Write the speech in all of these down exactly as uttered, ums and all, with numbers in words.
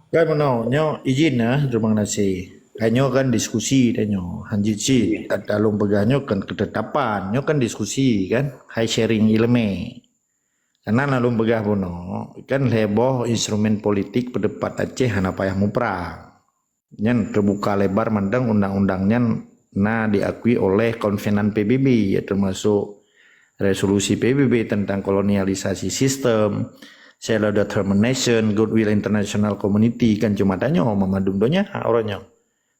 Kan meunoe, nyoe izin nah, terima kasih. Kan nyoe kan diskusi dah nyoe. Hanjeuet cit, ata lôn peugah nyoe kan ketetapan, nyoe kan diskusi kan, hai sharing ileumèe. Karena na lôn peugah bunoe, kan lhèe boh instrumen politik peudepat Aceh hana payah muprang. Nyan teubuka lebar mantong undang-undang nyan na diakui oleh konvenan P B B, ya, termasuk resolusi P B B tentang kolonialisasi sistem, self determination, goodwill international community, kan cuma tanyoe mandum donya uroe nyoe.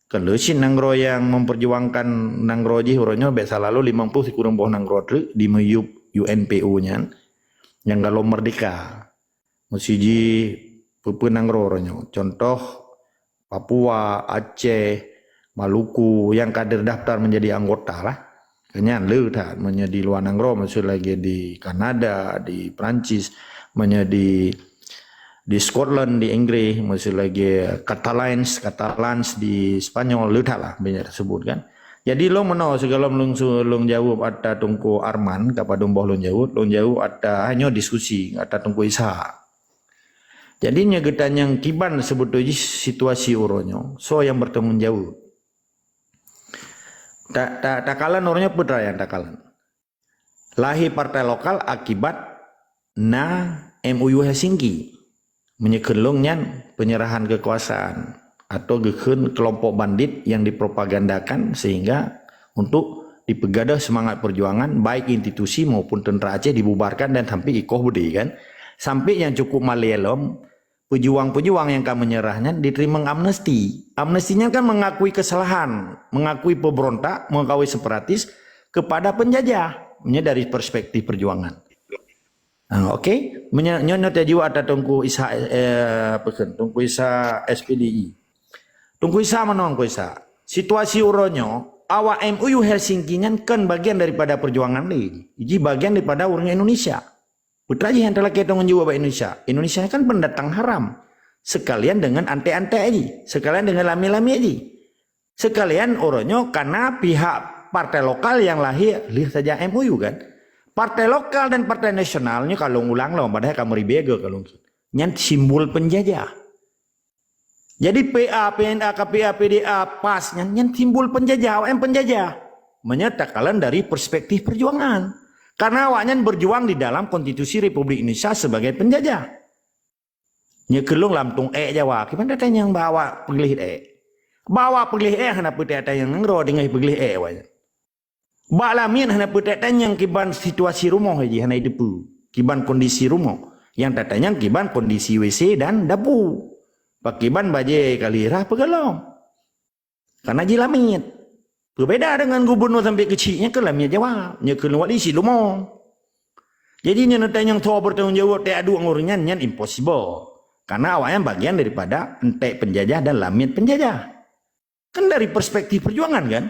Kan le cit nanggroe nyang memperjuangkan nanggroe jih uroe nyoe, bèk salalu limong ploh sikureueng boh nanggroe treuk di miyup U N P O nyan, nyang galom merdeka. Meusiji peue-peue nanggroe uroe nyoe. Contoh, Papua, Aceh, Maluku, nyang ka terdaftar menjadi anggota lah. Nyan le that, meunyoe di luwa nanggroe, maksud lagèe di Kanada, di Perancis, meunyoe di, di Scotland, di Inggris, maksud lagèe Catalans, Catalans di Spanyol, le that lah banyak tersebut kan. Jadi lôn meunoe sigohlom lôn su-, lôn jaweueb ata Teungku Arman, ka padum boh lôn jaweueb, lôn jaweueb ata, nyoe diskusi ata Teungku Ishak. Jadi nyoe geutanyong kiban seubeutôi jih situasi uroe nyoe, soe nyang bertanggung jaweueb? Ta-, ta-, takalon uroe nyoe peue teuma nyang takalon. Lahé partai lokal akibat na M O U Helsinki. Meunyoe kheun lôn nyan penyerahan kekuasaan atau geukheun kelompok bandit yang dipropagandakan sehingga untuk dipeugah semangat perjuangan baik institusi maupun tentara Aceh dibubarkan dan sampai ikoh beudé kan. Sampai nyang cukup malèe lom, pejuang-pejuang nyang ka menyerah nyan diteurimong amnesti. Amnesti nyan kan mengakui kesalahan, mengakui pemberontak, mengakui separatis kepada penjajah. Nyoe dari perspektif perjuangan. Ha, okey. Meunyoe nyoe teuh jaweueb ata Teungku Ishak, eh, apa kan? Teungku Ishak S P D I. Teungku Ishak, meunoe Teungku Ishak. Situasi uroe nyoe, awak M O U Helsinki nyan kan bagian daripada perjuangan lé. Jih bagian daripada ureueng Indonesia. Peue teuma jih nyang talakèe tanggung jaweueb bak Indonesia. Indonesia kan pendatang haram. Sekalian dengan anték-anték jih. Sekalian dengan lamiet-lamiet jih. Sekalian uroe nyoe kana pihak partai lokal nyang lahé lheueh saja M O U kan. Partai lokal dan partai nasional nyoe ka lôn ulang lom, padahai ka meuribèe goe ka lôn. Nyan simbol penjajah. Jadi P A, P N A, K P A, P D A, PAS nyan, nyan simbol penjajah, awaknyan penjajah. Meunyoe takalon dari perspektif perjuangan. Karena awaknyan berjuang di dalam konstitusi Republik Indonesia sebagai penjajah. Nyoe keu lôn lam tueng ék Jawa, kiban tatanyong bak awak peugleh ék. Bak awak peugleh ék hana peutek tatanyong nanggroe deungon peugleh ék awaknyan. Bak lamiet hana peutek tatanyong kiban situasi rumoh jih hana jiteupeue. Kiban kondisi rumoh. Nyang tatanyong kiban kondisi W C dan dapu. Pakiban bajèe kali rhah peugalom. Karena jih lamiet. Beubeda dengan gubunur sampai keuchik, nyan keuh lamiet Jawa. Nyan keuh lôn wali si lumo. Jadi nyan tatanyong soe bertanggung jawab teuh aduek ngon ureueng nyan, nyan impossible. Karena awaknyan bagian daripada entek penjajah dan lamiet penjajah. Kan dari perspektif perjuangan kan?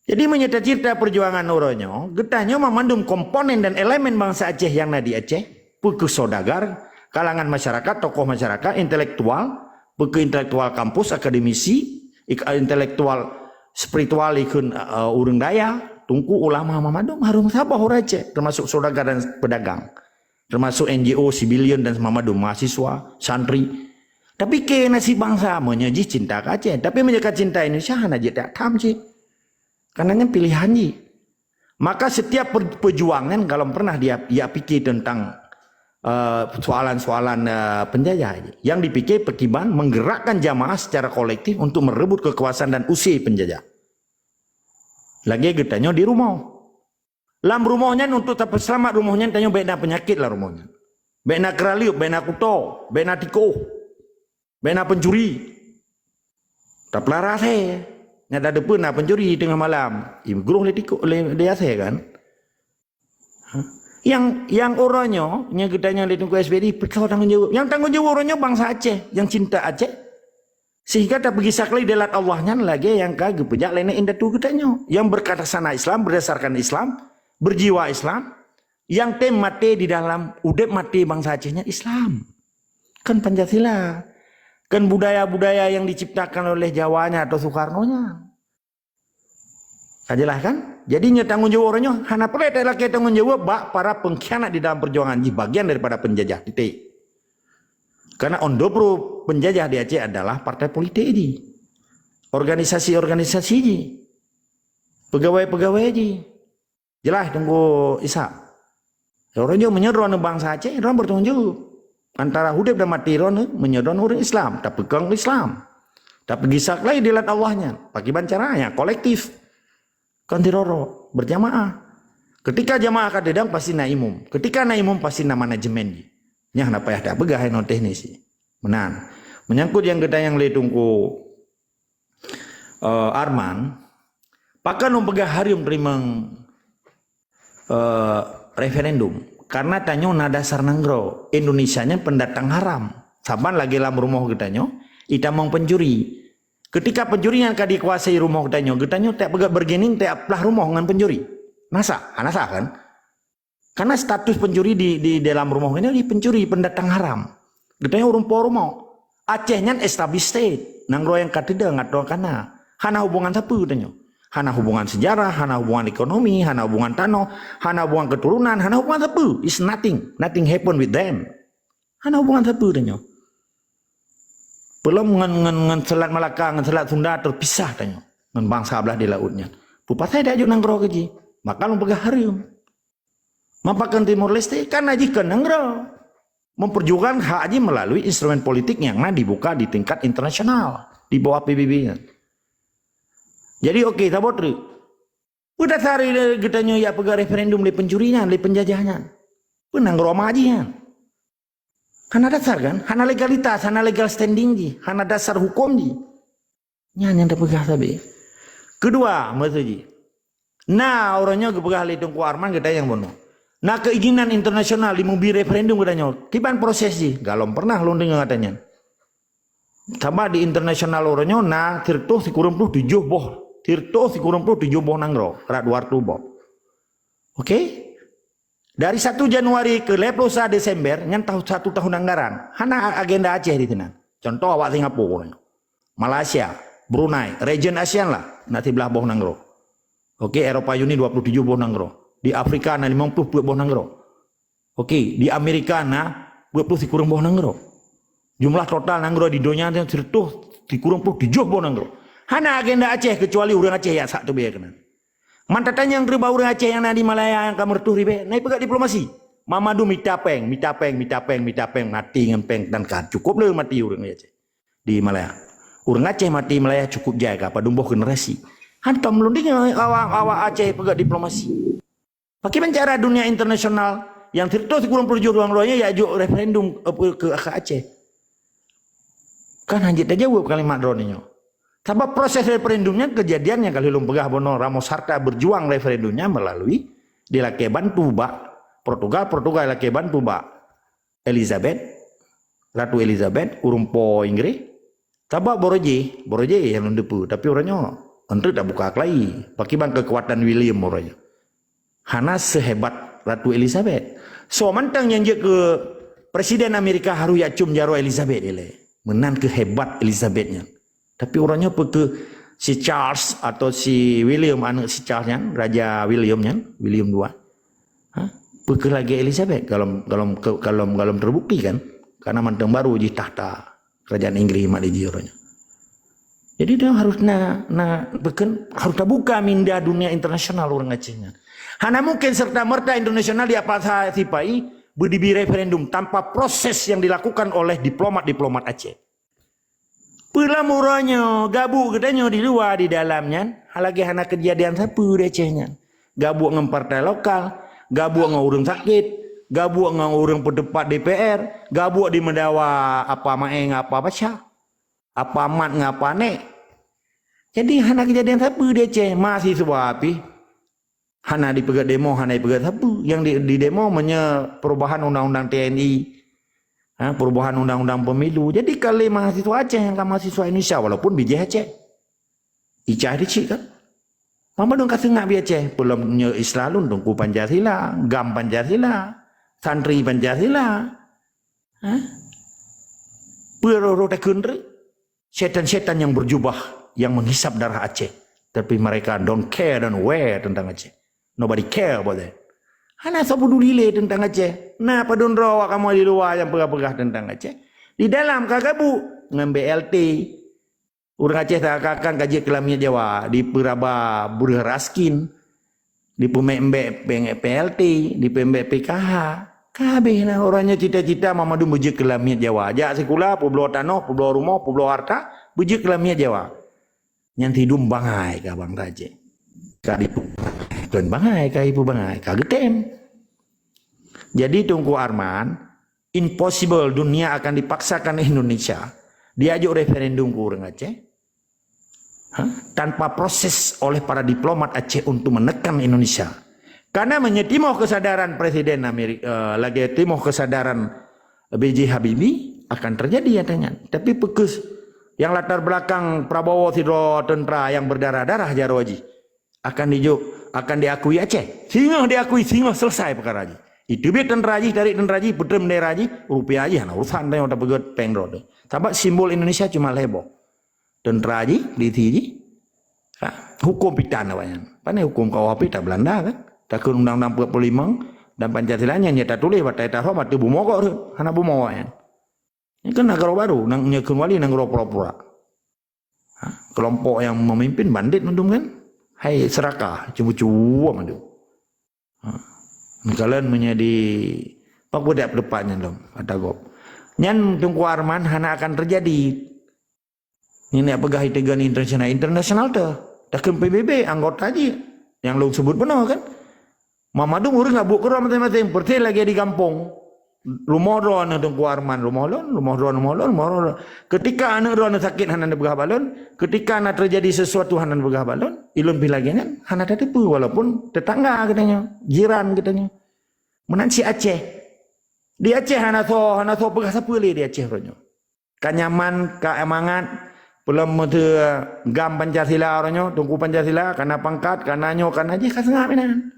Jadi meunyoe tacerita perjuangan uroe nyoe, geutanyoe mandum komponen dan elemen bansa Aceh nyang na di Aceh, peu keuh saudagar, kalangan masyarakat, tokoh masyarakat, intelektual, peu keuh intelektual kampus, akademisi, ik-, intelektual spiritual ikheun, eh, ureueng dayah, teungku, ulama, mandum harôh meusaboh ureueng Aceh, termasuk saudagar dan pedagang. Termasuk N G O, civilian dan mandum, mahasiswa, santri. Tapi keu nasib bansa meunyoe jih cinta keu Aceh. Tapi meunyoe ka cinta Indonesia, hana jeuet that tham cit. Karena nyan pilihan jih. Maka setiap per-, perjuangan kalau pernah dia, dia pikir tentang, eh, soalan-soalan, eh, penjajah. Yang dipikir pakiban menggerakkan jamaah secara kolektif untuk merebut kekuasaan dan usir penjajah. Lagèe geutanyoe di rumoh. Lam rumoh nyan untuk tapeuseulamat rumoh nyan tanyoe bèk na peunyakét lam rumoh nyan. Bèk na keuraleueb, bèk na kuto, bèk na tikoh, bèk na pencuri. Tapeulara asèe. Nyan tateupeue na pencuri teungoh malam. Igroh lé tikoh, lé, lé asèe kan? Ha? Nyang, nyang uroe nyoe, nyang geutanyoe lé Teungku S P D, peue tanggung jawab. Nyang tanggung jawab uroe nyoe bansa Aceh, nyang cinta Aceh. Sehingga tapeugisa kali dalat Allah nyan lagèe nyang ka geupeujak lé indatu geutanyoe. Yang berkata sana Islam, berdasarkan Islam, berjiwa Islam, yang tem maté di dalam udép maté bansa Aceh nyan Islam. Kan Pancasila. Kan budaya-budaya yang diciptakan oleh Jawanya atau Soekarnonya. Ka jeulaih kan? Jadi nyoe tanggung jawab uroe nyoe, hana peureulèe talakèe tanggung jawab bak para pengkhianat di dalam perjuangan jih, bagian daripada penjajah. Titik. Karena ondopro penjajah di Aceh adalah partai politik ji, organisasi-organisasi ji, pegawai-pegawai ji. Jelas Teungku Ishak. Ureuëng nyoe meunyoe droeneuh bansa Aceh, droeneuh bertanggung jawab. Antara udeb dan mati droeneuh, meunyoe droeneuh ureuëng Islam, tapeukong Islam. Tapi gisa lagi dilat Allah nyan, pakiban cara yang kolektif. Kon diroro, berjamaah. Ketika jamaah ka deudang, pasti na imum. Ketika na imum, pasti na manajemen ji. Nyang na payah tapeugah inoe teknis ji. Meunan. Menyangkut yang geutanyoe lé Teungku eh, Arman, pakon lôn peugah hareuem teurimong eh, referendum? Karena tanyoe na dasar nanggroe. Indonesia nyan pendatang haram. Saban lagée lam rumoh geutanyoe, itamong pencuri. Ketika pencuri nyan ka dikuasai rumoh geutanyoe, geutanyoe tiap peugah bergening, tiap plah rumoh ngon pencuri. Nasa, hana sah kan? Karena status pencuri di, di dalam rumoh ini adalah pencuri, pendatang haram. Geutanyoe ureuëng po rumoh. Aceh nyan established state, nanggroe nyang ka teudong atau kana. Hana hubungan sapeue tanyoe. Hana hubungan sejarah, hana hubungan ekonomi, hana hubungan tanoh, hana hubungan keturunan, hana hubungan sapeue. It's nothing. Nothing happen with them. Hana hubungan sapeue tanyoe. Peulom ngon, ngon, ngon Selat Malaka, ngon Selat Sunda terpisah tanyoe. Ngon bansa blah di laut nyan. Peue pasai tajok nanggroe keu jih? Maka lôn peugah hareuem. Mapakon Timor Leste kan jih kon nanggroe. Memperjuangkan hak jih melalui instrumen politik nyang na dibuka di tingkat internasional, di bawah P B B nyan. Jadi okey, saboh treuk. Peue dasar geutanyoe jak peugah referendum lé pencuri nyan, lé penjajah nyan? Peue nanggroe ma jih nyan? Hana dasar kan? Hana legalitas, hana legal standing jih, hana dasar hukum jih. Nyan nyang tapeugah sabe. Kedua, maksud jih. Na uroe nyoe geupeugah lé Teungku Arman geutanyoe bunoe. Na keinginan internasional di mubi referendum geutanyoe. Kiban proses jih? Galom pernah lôn deungoe gata nyan. Saban di internasional uroe nyoe na sireutoh sikureueng ploh tujoh boh. Sireutoh sikureueng ploh tujoh boh nanggroe. Rot dua reutôh boh. Okey? Dari satu Januari ke lhèe ploh sa Desember, nyan tahu, satu tahun anggaran. Hana agenda Aceh di sinan. Contoh awak Singapura, Malaysia, Brunei, region ASEAN lah, na siblaih boh nanggroe. Okey, Eropa Uni dua puluh tujoh boh nanggroe. Di Afrika na limong ploh peuet boh nanggroe. Okey, di Amerika na dua puluh sikureueng boh nanggroe. Jumlah total nanggroe di donya nyan sireutoh sikureueng ploh tujoh boh nanggroe. Hana agenda Aceh keucuali ureuëng Aceh jak sak teubiet keunan. Mantong tanyong keu ureuëng Aceh nyang na di Malaya nyang ka meureutôh ribèe, na ipeugah diplomasi. Mamadu mita péng, mita péng, mita péng, mita péng, mati ngon péng dan ka cukup le mati ureuëng Aceh di Malaya. Ureuëng Aceh mati Malaya cukup jai ka padum boh generasi. Hantom lôn deungoe awak-awak Aceh peugah diplomasi. Pakiban cara dunia internasional nyang sireutoh sikureueng ploh tujoh ureuëng nyan jak jok referendum, eh, keu, keu Aceh? Kan hana jeuet tajaweueb kalimat droeneuh nyoe. Sabab proses referendum nyan kejadian nyang ka lheueh lôn peugah bunoe, Ramos Horta berjuang referendum nyan melalui dilakée bantu bak Portugal, Portugal lakée bantu bak Elizabeth, Ratu Elizabeth, ureuëng po Inggris. Sabab barô jih, barô jih nyang lôn teupeue, tapi uroe nyoe, eunteuk tabuka keulayi, pakiban keukuatan William uroe nyoe. Hana sehebat Ratu Elizabeth. Soe mantong nyang jeuet keu Presiden Amerika harôh jak cium jaroe Elizabeth ilée. Meunan keuh hebat Elizabeth nyan. Tapi uroe nyoe peu keuh si Charles atau si William, aneuëk si Charles nyan, Raja William nyan, William dua. Ha? Peu keuh lagée Elizabeth? Galom, galom, galom, galom terbukti kan? Karena mantong barô jih takhta kerajaan Inggris mat di jih uroe nyoe. Jadi dia harôh na, na, bukon, harôh tabuka minda dunia internasional ureuëng Aceh nyan. Hana mungkin serta-merta internasional di apa sipai beudibi referendum tanpa proses yang dilakukan oleh diplomat-diplomat Aceh. Peulom uroe nyoe, gabuek geutanyoe di luwa di dalam nyan, lagée hana keujadian sapeue di Aceh nyan. Gabuek ngon partai lokal, gabuek ngon ureuëng sakét, gabuek ngon ureuëng peuteupat D P R, gabuek di meudawa apa maéng apa baca, apa mat ngon apa nék. Jadi hana keujadian sapeue di Aceh, mahasiswa pih. Hana dipeugét demo, hana dipeugét sapeue. Nyang di, di demo meunyoe perubahan undang-undang T N I, ha, perubahan undang-undang pemilu. Jadi ka lé mahasiswa Aceh nyang ka mahasiswa Indonesia walaupun bijéh Aceh. Icah di cik kan. Mama dong ka seungab bi Aceh, peulom nyoe Islam lôn Teungku Pancasila, GAM Pancasila, santri Pancasila. Ha? Peue roh-roh takheun treuk? Setan-setan yang berjubah yang menghisap darah Aceh. Tapi mereka don't care, don't aware tentang Aceh. Nobody care about that. Hana soe peduli lé tentang Aceh. Na padum droe awak kamoe di luwa nyang peugah-peugah tentang Aceh. Di dalam ka gabuk ngon B L T. Ureuëng Aceh seakan-akan ka jeuet keu lamiet Jawa, dipeuraba breueh raskin, dipeumèk-mèk P L T, dipeumèk P K H. Ka habéh na, ureuëng nyoe cita-cita mandum beujeuet keu lamiet Jawa. Jak sikula, peubloe tanoh, peubloe rumoh, peubloe harta, beujeuet keu lamiet Jawa. Nyan sidum bangai ka bansa Aceh. Ka dipu-, kon bangai, ka ipeubangai, ka geutem. Jadi Teungku Arman, impossible dunia akan dipaksakan Indonesia diajok referendum keu ureuëng Aceh, ha? Tanpa proses oleh para diplomat Aceh untuk menekan Indonesia. Karena meunyoe timoh kesadaran Presiden Amerika, eh, lagèe timoh kesadaran B J Habibie, akan terjadi, katanya. Tapi peue keuh nyang latar belakang Prabowo sidroe tentara nyang berdarah-darah jaroe jih? Akan dijok, akan diakui Aceh. Singoh diakui, singoh selesai peukara jih. Iteubiet tentara jih, tarék tentara jih, peutrön bendera jih, rupiah jih hana urusan, tanyoe tapeugöt péng droe teuh. Sabab simbol Indonesia cuma lhèe boh. Tentara jih, polisi jih, ha, huköm pih tan awaknyan. Pane huköm K U H P, tan Belanda kan? Takheun undang-undang empat puluh lima dan Pancasila nyan, nyan tatuléh bak takhta roh, bak bumoe kok rhot. Hana bumoe awaknyan. Nyan kan nanggroe baru, nang nyan kheun wali nanggroe pura-pura. Ha, kelompok nyang memimpin bandit mandum kan? Hai serakah, cubu-cubu mandum. Ha. Kalön meunyoe di, pakon dak peudeupat nyan lom, ata gob. Nyan Teungku Arman hana akan terjadi. Nyan nyang peugah iteugon internasional, internasional teuh. Takheun P B B anggota jih nyang lôn sebut bunoe kan. Mandum ureuëng ka buet keudroe maséng-maséng, persis lagèe di gampông. Rumoh droeneuh Teungku Arman, rumoh lôn, rumoh droeneuh, rumoh lôn, rumoh lôn. Ketika aneuk droeneuh sakét hana neupeugah bak lôn, ketika na terjadi sesuatu hana neupeugah bak lôn, ilôn pih lagèe nyan, hana tateupeue walaupun tetangga geutanyoe, jiran geutanyoe. Meunan cit Aceh. Di Aceh hana soe, hana soe peugah sapeue lé di Aceh uroe nyoe. Ka nyaman, ka mangat, peulom meuteugam Pancasila uroe nyoe, Teungku Pancasila, kana pangkat, kana nyoe, kana jih, ka seungab inan.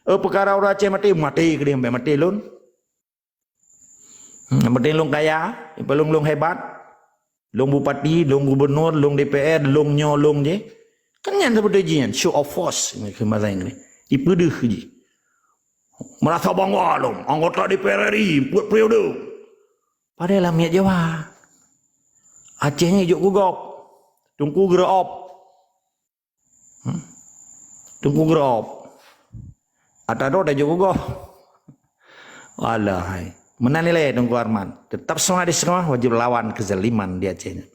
Eh, peukara ureuëng Aceh maté, maté keudéh, maté lôn. Hmm, maté lôn kaya, ipalong lôn hebat. Lôn bupati, lôn gubernur, lôn D P R, lôn nyoe, lôn jih. Kan nyan seperti jih nyan, show of force, keu bahasa Inggris. Ipeudeuh jih. Merasa bangga lôn, anggota D P R R I, empat periode. Padahai lamiet Jawa. Aceh nyan ijok keu gob. Teungku geureuop. Hmm? Teungku geureuop. Ata droe tajok keu gob. Alah hai. Meunan ilèe Teungku Arman. Tetap semangat di sekolah, wajib lawan kezaliman di Aceh nyan.